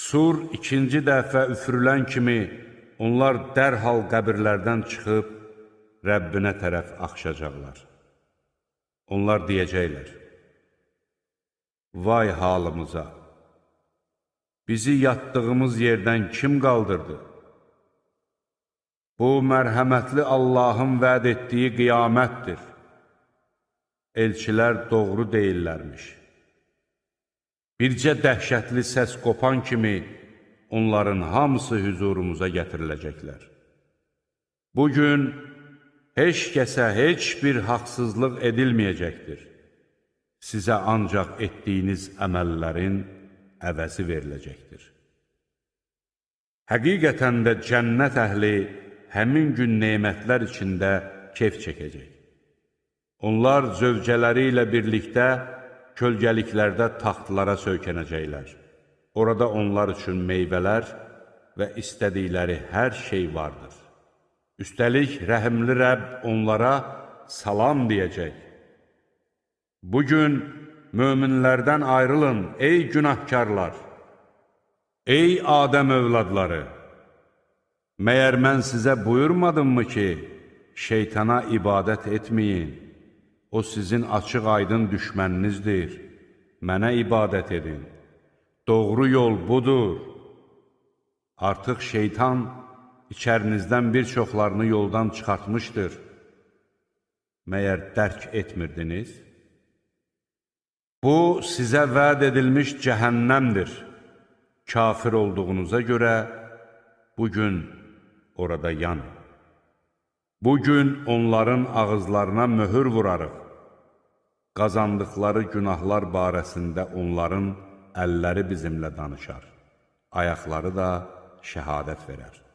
Sur ikinci dəfə üfürülən kimi onlar dərhal qəbirlərdən çıxıb Rəbbinə tərəf axışacaqlar. Onlar deyəcəklər: Vay halımıza! Bizi yatdığımız yerdən kim qaldırdı? Bu, mərhəmətli Allahın vəd etdiyi qiyamətdir. Elçilər doğru deyirlərmiş. Bircə dəhşətli səs qopan kimi onların hamısı hüzurumuza gətiriləcəklər. Bugün heç kəsə heç bir haqsızlıq edilməyəcəkdir. Sizə ancaq etdiyiniz əməllərin əvəzi veriləcəkdir. Həqiqətən də cənnət əhli həmin gün nemətlər içində keyf çəkəcək. Onlar zövcələri ilə birlikdə kölgəliklərdə taxtlara söykənəcəklər. Orada onlar üçün meyvələr və istədikləri hər şey vardır. Üstəlik, rəhimli Rəbb onlara salam deyəcək. Bugün möminlərdən ayrılın, ey günahkarlar! Ey Adəm övladları! Məyər mən sizə buyurmadımmı ki, şeytana ibadət etməyin? O sizin açıq-aydın düşməninizdir. Mənə ibadət edin. Doğru yol budur. Artıq şeytan içərinizdən bir çoxlarını yoldan çıxartmışdır. Məyər dərk etmirdiniz? Bu, sizə vəd edilmiş cəhənnəmdir. Kafir olduğunuza görə bugün orada yanın. Bugün onların ağızlarına möhür vurarıq. Qazandıqları günahlar barəsində onların əlləri bizimlə danışar, ayaqları da şəhadət verər.